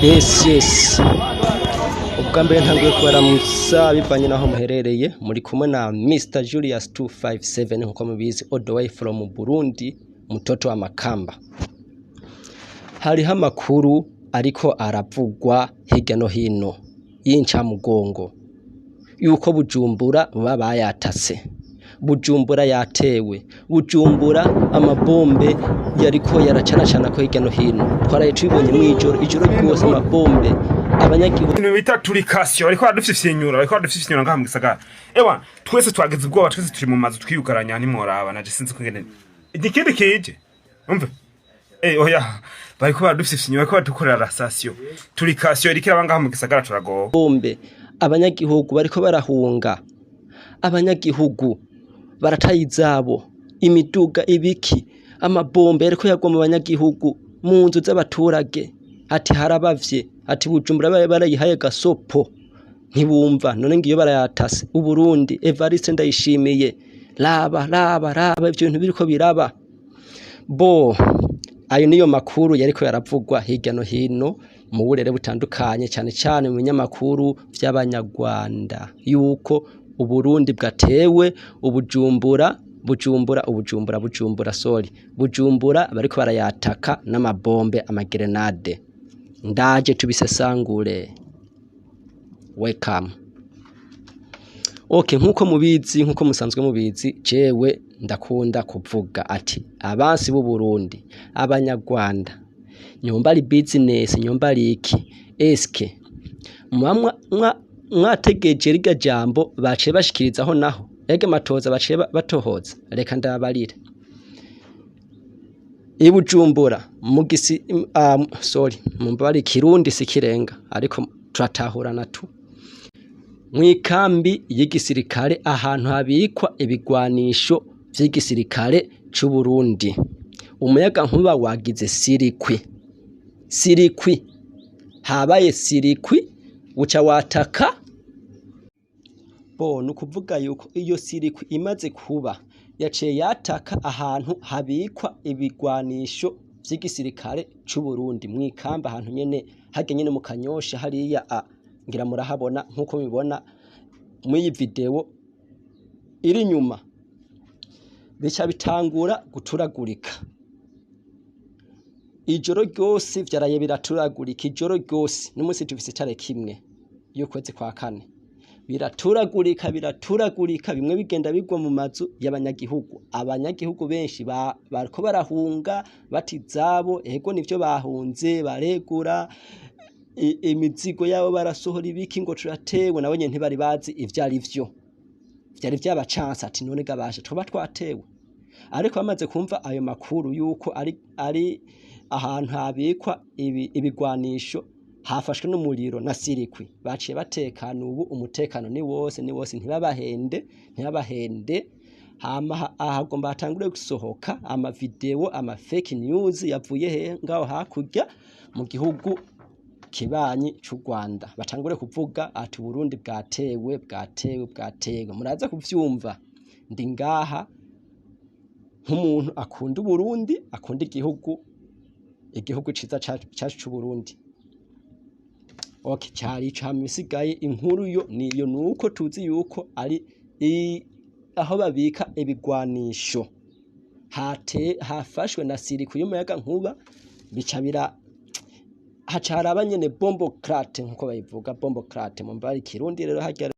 Yes, ubwa mbere ntanguye kubaramutsa bivanye n'aho muherereye. Muri kumwe na Mr Julius 257, nkuko mubizi, all the way from Burundi, mutoto wa Makamba. Hariho amakuru ariko aravugwa hirya no hino y'incamugongo yuko Bujumbura baba bayatase, Bujumbura yatewe, Bujumbura amabombe yariko yaracanacana ko hirya no hino. Twaraye tubibonye mw'ijoro, ijoro ryose amabombe, abanyagihugu. Ibintu bita turikasiyo, bariko baradufyifyinyura, bariko baradufyifyinyura ngaha mu gisagara. Ewa, twese twagize ubwoba, twese turi mu mazu twiyugaranya, ntimworaba. Naje sinzi kungene ikindi kije umve. Oya, bariko baradufyifyinyura, bariko badukorera rasasiyo, turikasiyo iriko iraba ngaha mu gisagara, turagowe. Bombe, abanyagihugu bariko barahunga, abanyagihugu barataye izabo, imiduga, ibiki, amabombe yariko yagwa mu banyagihugu, mu nzu z'abaturage. Ati harabavye, ati Bujumbura barayihaye gasopo, ntibumva. None ngiyo barayatase Uburundi. Evariste Ndayishimiye, raba, raba, raba ivyo bintu biriko biraba. Bo ayo niyo makuru yariko yaravugwa hirya no hino mu burere butandukanye, cyane cyane mu binyamakuru vy'Abanyarwanda, yuko Uburundi bwatewe, ubujumbura, Bujumbura, ubujumbura, Bujumbura, sorry, Bujumbura bariko barayataka n'amabombe, amagerenade. Ndaje tubisesangure. Welcome. Okay, nkuko mubizi, nkuko musanzwe mubizi, jewe ndakunda kuvuga ati abansi b'u Burundi, Abanyarwanda, nyumba ari business, nyumba ari iki? Eske muba mwategeje rirya jambo baciye bashikirizaho naho ege matoza baciye batohoza? Reka ndabarire. I Bujumbura mu gisi, sorry, mumbabarire, Ikirundi si kirenga, ariko turatahurana tu. Mw'ikambi y'igisirikare, ahantu habikwa ibigwanisho vy'igisirikare c'u Burundi, umuyagankuba wagize circuit, circuit, habaye circuit buca wataka. Bo ni ukuvuga yuko iyo circuit imaze kuba yaciye yataka ahantu habikwa ibigwanisho vy'igisirikare c'u Burundi, mw'ikamba, ahantu nyene harya nyene mu Kanyosha hariya. A ngira murahabona nkuko mubibona mw'iyi video iri inyuma. Bica bitangura guturagurika ijoro ryose, vyaraye biraturagurika ijoro ryose. N'umunsi dufise itariki 1 y'ukwezi kwa kane, biraturagurika, biraturagurika, bimwe bigenda bigwa mu mazu y'abanyagihugu. Abanyagihugu benshi bariko barahunga bati izabo. Ego nivyo, bahunze, baregura imizigo yabo, barasohora ibiki, ngo turatewe. Nabo nyene ntibari bazi ivyo ari vyo, vyari vyabacanse, ati none gabasha tuba twatewe. Ariko bamaze kumva ayo makuru yuko ari ahantu habikwa ibigwanisho hafashwe n'umuriro na circuit, baciye batekana. Ubu umutekano ni wose, ni wose, ntibabahende, ntibabahende. Hama ahagomba hatangure gusohoka ama video, ama fake news yavuye he? Ngaho hakurya mu gihugu kibanyi c'u Rwanda, batangure kuvuga ati Burundi bwatewe, bwatewe, bwatewe. Muraza kuvyumva. Ndi ngaha nk'umuntu akunda Uburundi, akunda igihugu, igihugu ciza cacu c'u Burundi. Okay, cari ico. Hama ibisigaye, inkuru yo niyo, nuko tuzi yuko ari aho babika ibigwanisho hate hafashwe na circuit y'umuyaga nkuba, bica bira haca haraba nyene bomboclaat, nkuko bayivuga, bomboclaat. Mumva ari Kirundi rero harya.